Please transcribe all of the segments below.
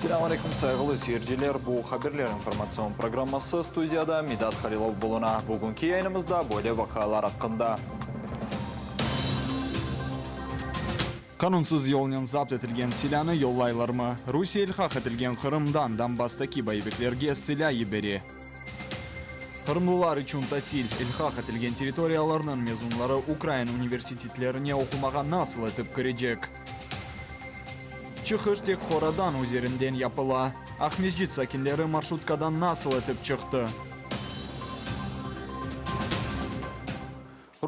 Selâm aleyküm, sayğılı seyirciler! Bu Haberler informatsion programması, studiyada Midat Halilov buluna. Bugünki yayınımızda böyle vaqialar aqqında. Qanunsız yolnen zapt etilgen silânı yollaylarmı? Rusiye ilhaq etilgen Qırımdan Donbasstaki boyeviklerge silâ yibere. Qırımlılar içün tasil, ilhaq etilgen territoriyalarnıñ mezunları ukrain universitetlerine oqumağa nasıl etip kirecek? Çıqış tek qoradan üzerinden yapıla. Aqmescit sakinleri marşrutkadan nasıl etip çıqtı?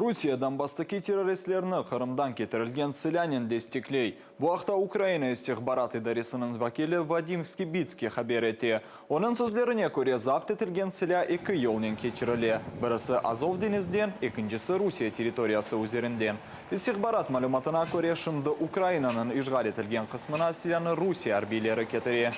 Rusiye Donbasstaki terroristlerni Qırımdan ketirilgen silânen destekley. Bu aqta Ukraina istihbarat idaresiniñ vekili Vadim Skibitskiy haber ete. Onıñ sözlerine köre, zapt etilgen silâ eki yolnen keçirile, birisi Azov deñizden, ekincisi Rusiye territoriyası üzerinden. İstihbarat malümatına köre, şimdi Ukrainanıñ işğal etilgen qısmına silânı Rusiye arbiyleri ketire.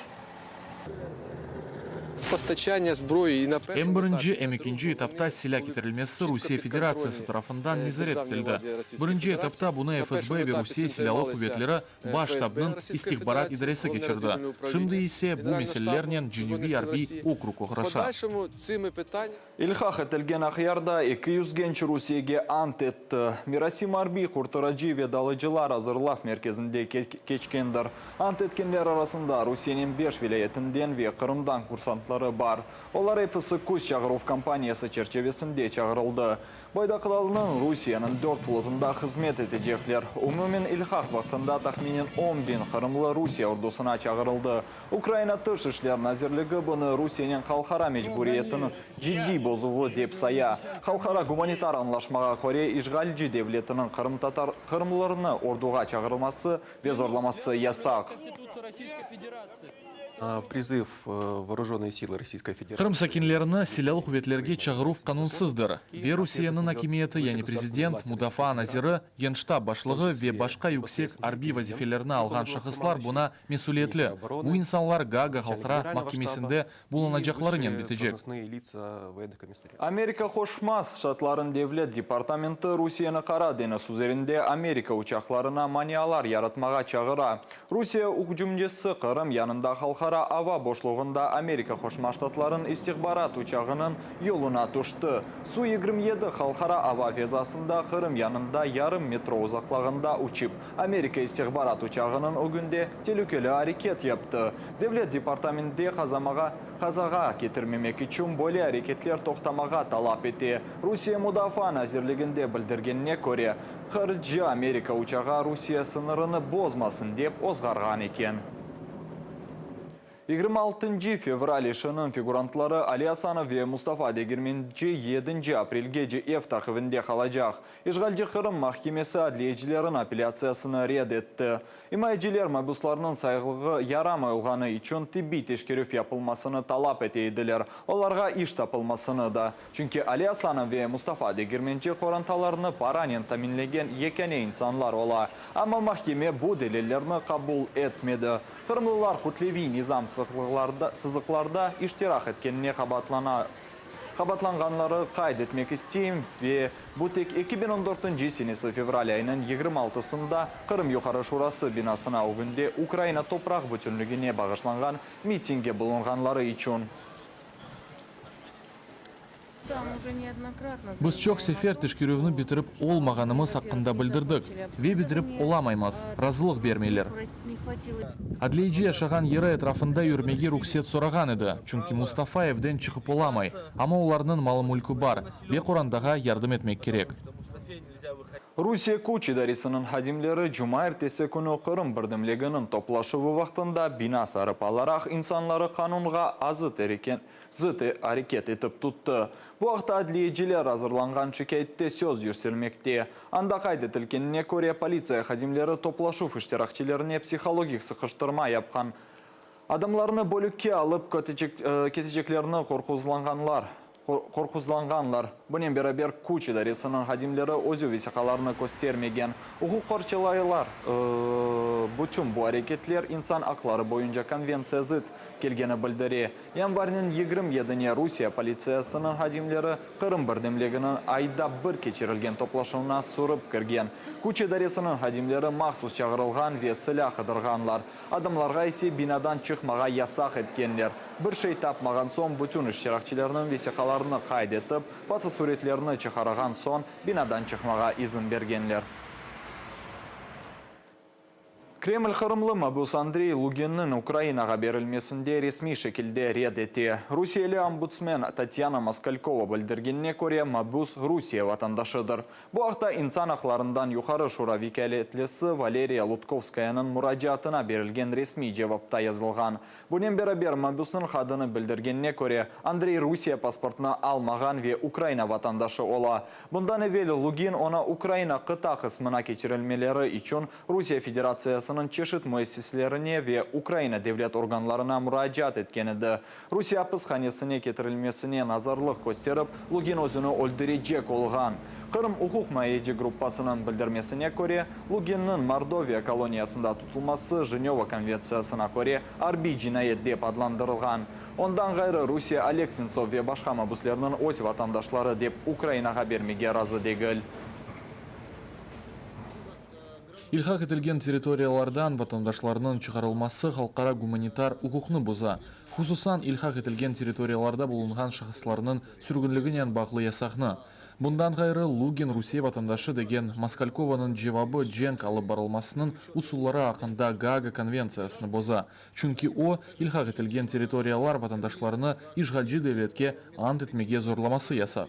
Em birinci, em ekinci etapta silâ ketirilmesi Rusiye Federatsiyası tarafından nezaret etildi. Birinci etapta bunı FSB ve Rusiye Silâlı quvetleri Baş ştabınıñ istihbarat idaresi keçirdi. Şimdi ise bu meselelernen Cenübiy arbiy okrug oğraşa. İlhaq etilgen Aqyarda 200 genç Rusiyege ant etti. Merasim arbiy qurtarıcı ve dalıcılar azırlav merkezinde keçkendir. Ant etkenler arasında Rusiyeniñ beş vilâyetinden ve Qırımdan kursantları bar. Olar episi küz çağıruv kampaniyası çerçivesinde çağırıldı. Baydaqlarnıñ Rusiyeniñ dört flotunda hızmet etecekler. Umumen ilhaq vaqtında tahminen 10 biñ qırımlı Rusiye ordusına çağırıldı. Ukraina Tış işler nazirligi bunı Rusiyeniñ halqara mecburiyetiniñ ciddiy bozuvı dep saya. Halqara gumanitar añlaşmağa köre, işğalci devletiniñ qırımtatar qırımlılarnı orduğa çağırılması ve zorlaması yasaq. Prizıv Voorujennıye sily Rossiyskoy Federatsiya. Qırım sakinlerini silâlı quvetlerge çağıruv qanunsızdır ve Rusiyeniñ akimiyeti, yani prezident, mudafaa naziri, Genştab başlığı ve başqa yüksek arbiy vazifelerni alğan şahıslar buña mesüliyetli. Bu insanlar Gaaga Halqara mahkemesinde bulunacaqlarınen bitecek. Amerika Qoşma Ştatlarınıñ Devlet departamenti Rusiyeni Qara deñiz üzerinde Amerika uçaqlarına manialar yaratmağa çağıra. Rusiye ucumcısı Qırım yanında halqara ava boşluğında Amerika Qoşma Ştatlarınıñ istihbarat uçağınıñ yoluna tüşti. Su 27 halqara ava fezasında Qırım yanında yarım metro uzaqlığında uçıp, Amerika istihbarat uçağınıñ ögünde telükeli areket yaptı. Devlet departamentde qazamağa qazağa ketirmemek içün böyle areketler toqtamağa talap ete. Rusiye Mudafaa nazirliginde bildirgenine köre, qırıcı Amerika uçağı Rusiye sıñırını bozmasın dep ozğarğan eken. Yigirmi altıncı fevral işiniñ figurantları Ali Asanov ve Mustafa Degermenci yedinci aprelgece ev taqibinde qalacaq. İşğalci Qırım mahkemesi adliyecilerniñ apellâtsiyasını red etti. İmayeciler mabüslarnıñ sağlığı yaramay olğanı içün tibbiy teşkerüv yapılmasını talap ete ediler, olarğa iş tapılmasını da. Çünki Ali Asanov ve Mustafa Degermenci qorantalarını paranen taminlegen yekâne insanlar ola. Amma mahkeme bu delillerni qabul etmedi. Qırımlılar kütleviy nizam sızıqlarda iştirak etkenine qabaatlana. Qabaatlanğanları qayd etmek isteyim ve bu tek 2014 senesi fevral ayınıñ 26-sında Qırım Yuqarı Şurası binasına ögünde Ukraina topraq bütünligine bağışlanğan mitingge bulunğanları içün. Biz çoq sefer teşkerüvni bitirip olmağanımız aqqında bildirdik ve bitirip olamaymız, razılıq bermeyler. Adliyeci yaşağan yeri etrafında yürmege ruhset sorağan edi, çünki Mustafa evden çıqıp olamay, amma olarnıñ malı-mülkü bar ve qorantağa yardım etmek kerek. Rusiye küç idaresiniñ hadimleri cumaertesi künü Qırım birdemliginiñ toplaşuvı vaqtında bina sarıp alaraq insanları qanunğa azıt zıt areket etip tuttı. Bu aqta adliyeciler azırlanğan şikâyette söz yürselmekte. Anda qayd etilgenine köre, politsiya hadimleri toplaşuv iştirakçilerine psihologik sıqıştırma yapqan adamlarnı bölükke alıp keteceklerini qorquzlanğanlar. Qorquzlanğanlar. Bunen beraber, küç idaresiniñ hadimleri özü vesiqalarnı köstermegen. Uquq qorçalayılar, bütün bu areketler insan aqları boyunca konventsiya zıt kelgeni bildire. Yanvarniñ 27-ne Rusiye politsiyasınıñ hadimleri Qırım birdemliginiñ ayda bir keçirilgen toplaşuvına sürip kirgen. Küç idaresiniñ hadimleri mahsus çağırılğan ve silâ qıdırğanlar. Adamlarğa ise binadan çıqmağa yasaq etkenler. Bir şey tapmağan soñ bütün iştirakçilerniñ vesiqalarını qayd etip, fotosuretlerini çıqarğan soñ binadan çıqmağa izin bergenler. Kreml qırımlı mabüs Andrey Luginniñ Ukrainağa berilmesinde resmiy şekilde red ete. Rusiyeli ombudsmen Tatyana Moskalkova bildirgenine köre, mabüs Rusiye vatandaşıdır. Bu aqta İnsan aqlarından Yuqarı Şura vekâletlisi Valeriya Lutkovskayanıñ muracaatına berilgen resmiy cevapta yazılğan. Bunen beraber, mabüsniñ qadını bildirgenine köre, Andrey Rusiye pasportını almağan ve Ukraina vatandaşı ola. Bundan evel Lugin onı Ukraina qıta qısmına keçirilmeleri içün Rusiye Federatsiyasınıñ çeşit müessiselerine ve Ukraina devlet organlarına muracaat etken edi. Rusiye apishanesine ketirilmesine nazarlıq kösterip, Lugin özüni öldürecek olğan. Qırım uquqmayeci gruppasınıñ bildirmesine köre, Luginniñ Mordoviya koloniyasında tutulması Jeneva konventsiyasına köre arbiy cinayet dep adlandırılğan. Ondan ğayrı, Rusiye Oleg Sentsov ve başqa mabüslerniñ öz vatandaşları dep Ukrainağa bermege razı degil. İlhaq etilgen territoriyalardan vatandaşlarnıñ çıqarılması halqara gumanitar uquqnı boza, hususan ilhaq etilgen territoriyalarda bulunğan şahıslarnıñ sürgünliginen bağlı yasaqnı. Bundan ğayrı, Lugin Rusiye vatandaşı degen Moskalkovanıñ cevabı cenk alıp barılmasınıñ usulları aqqında Gaaga konventsiyasını boza, çünki o, ilhaq etilgen territoriyalar vatandaşlarını işğalci devletke ant etmege zorlaması yasaq.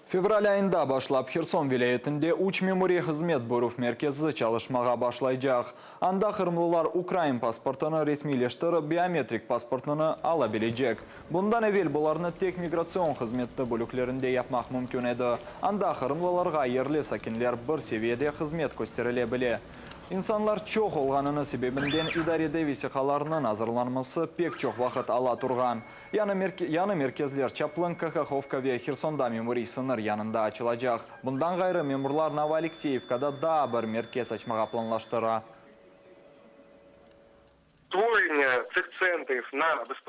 Fevral ayında başlap Herson vilâyetinde üç memuriy hızmet berüv merkezi çalışmağa başlaycaq. Anda qırımlılar ukrain pasportını resmiyleştirip, biometrik pasportını ala bilecek. Bundan evel bularnı tek migratsion hızmeti bölüklerinde yapmaq mümkün edi. Anda qırımlılarğa yerli sakinler bir seviyede hızmet kösterile bile. İnsanlar çoq olğanını sebebinden idarede vesiqalarnıñ azırlanması pek çoq vaqıt ala turğan. Yañı merkezler Çaplınka, Kahovka ve Hersonda memuriy sıñır yanında açılacaq. Bundan ğayrı, memurlar Novoalekseyevkada daa bir merkez açmağa planlaştıra.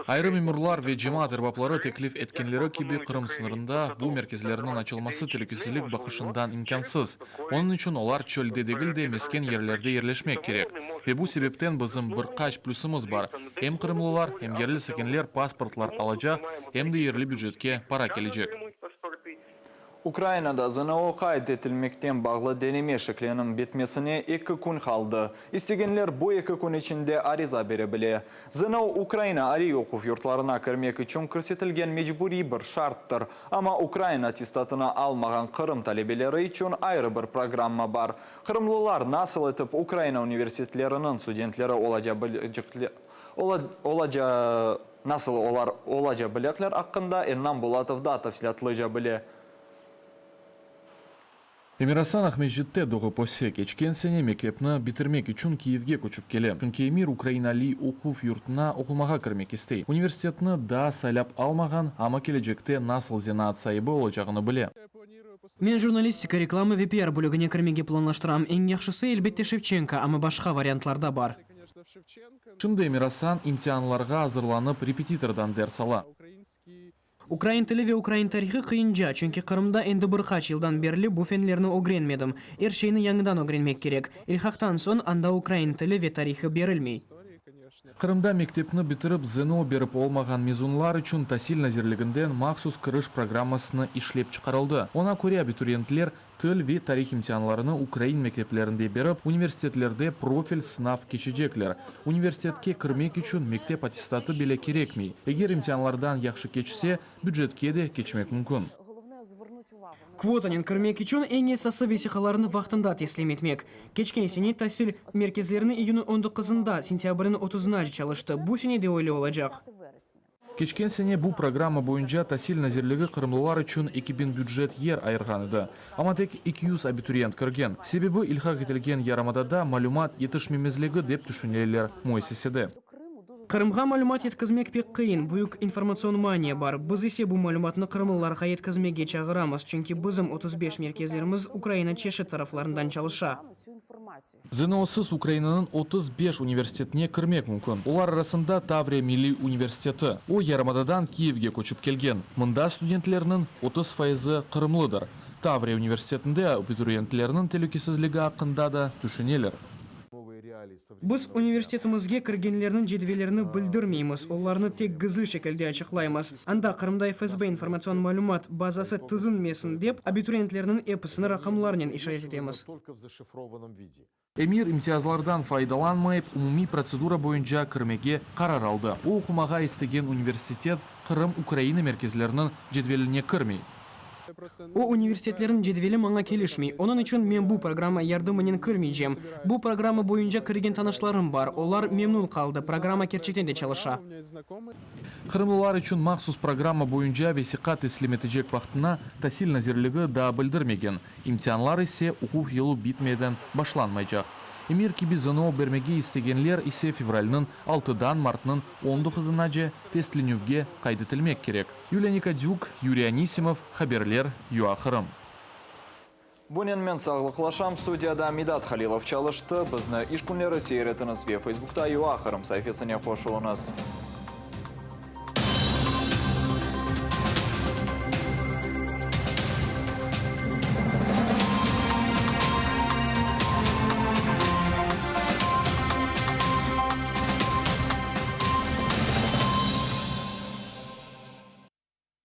Ayrı memurlar ve cemaat erbapları teklif etkenleri kibi Qırım sıñırında bu merkezlerniñ açılması telükesizlik baqışından imkânsız. Onıñ içün olar çölde degil de, mesken yerlerde yerleşmek kerek. Ve bu sebepten bizim bir qaç plüsımız bar, em qırımlılar, em yerli sakinler pasportlar alacaq, em de yerli bücetke para kelecek. Ukrainada ZNO qayd etilmekten bağlı deneme şekliniñ bitmesine eki kün qaldı. İstegenler bu eki kün içinde ariza bere bile. ZNO, Ukraina aliy oquv yurtlarına kirmek içün kirsetilgen mecburiy bir şarttır. Amma Ukraina attestatını almağan Qırım talebeleri içün ayrı bir programma bar. Qırımlılar nasıl etip Ukraina universitetleriniñ studentleri olaca nasıl olar olaca bilecekler aqqında Ennan Bulatov daa tafsilâtlıca bile. Emir-Asan Aqmescitte doğıp öse. Keçken sene mektepni bitirmek içün Kiyevge köçip kele. Çünki Emir Ukraina aliy oquv yurtuna oqumağa kirmek istey. Universitetni daa saylap almağan, amma kelecekte nasıl zenaat saibi olacağını bile. Men jurnalistika, reklama ve piar bölügine kirmege planlaştıram. Eñ yahşısı, elbette, Şevçenko, amma başqa variantlar da bar. Şimdi Emir-Asan imtianlarğa azırlanıp, repetitordan ders ala. Ukrain tili ve ukrain tarihı qıyınca, çünki Qırımda endi bir qaç yıldan berli bu fenlerni ögrenmedim. Er şeyni yañıdan ögrenmek kerek. İlhaqtan soñ anda ukrain tili ve tarihı berilmey. Qırımda mektepni bitirip ZNO berip olmağan mezunlar içün Tasil nazirliginden mahsus kiriş programmasını işlep çıqarıldı. Oña köre abituriyentler til ve tarih imtianlarını ukrain mekteplerinde berip, universitetlerde profil sınav keçecekler. Universitetke kirmek içün mektep attestatı bile kerekmey. Eger imtianlardan yahşı keçse, bücetke de keçmek mümkün. Kvotanen kirmek içün eñ esası vesiqalarnı vaqtında teslim etmek. Keçken sene tasil merkezlerini iyünniñ on doquzında sentâbrniñ otuzınace çalıştı, bu sene de öyle olacaq. Keçken sene bu programma boyunca Tasil nazirligi qırımlılar içün 2000 bücet yer ayırğan edi, amma tek 200 abituriyent kirgen. Sebebi, ilhaq etilgen yarımadada malümat yetişmemezligi, dep tüşüneler müessisede. Qırımğa malümat yetkizmek pek qıyın, büyük informatsion mania bar. Biz ise bu malümatnı qırımlılarğa yetkizmege çağıramız, çünki bizim 35 merkezlerimiz Ukraina çeşit taraflarından çalışa. ZNOsız Ukrainanıñ 35 universitetine kirmek mümkün. Olar arasında Tavriya milliy universiteti. O, yarımadadan Kiyevge köçip kelgen. Mında studentlerniñ 30 fayızı qırımlıdır. Tavriya universitetinde abituriyentlerniñ telükesizligi aqqında da tüşüneler. Biz universitetimizge kirgenlerniñ cedvellerini bildirmeymiz, olarnı tek gizli şekilde açıqlaymız. Anda Qırımda FSB informatsion malümat bazası tizilmesin dep, abituriyentlerniñ episini raqamlarnen işaret etemiz. Emir imtiyazlardan faydalanmayıp, umumiy protsedura boyunca kirmege qarar aldı. O, oqumağa istegen universitet Qırım, Ukraina merkezleriniñ cedveline kirmey. O universitetlerniñ cedveli maña kelişmey, onıñ içün men bu programma yardımınen kirmeycem. Bu programma boyunca kirgen tanışlarım bar, olar memnun qaldı, programma kerçekten de çalışa. Qırımlılar içün mahsus programma boyunca vesiqa teslim etecek vaqtını Tasil nazirligi daa bildirmegen, imtianlar ise oquv yılı bitmeden başlanmaycaq. Emir kibi ZNO bermege istegenler ise fevralniñ altıdan martnıñ on doquzınace testlenüvge qayd etilmek kerek. Yuliya Nikodük, Yuriy Anisimov, haberler, UA Qırım. Bunen men sağlıqlaşam, studiyada Midat Halilov çalıştı. Bizni iş künleri seyir etiñiz ve Facebookta UA Qırım saifesine qoşulıñız.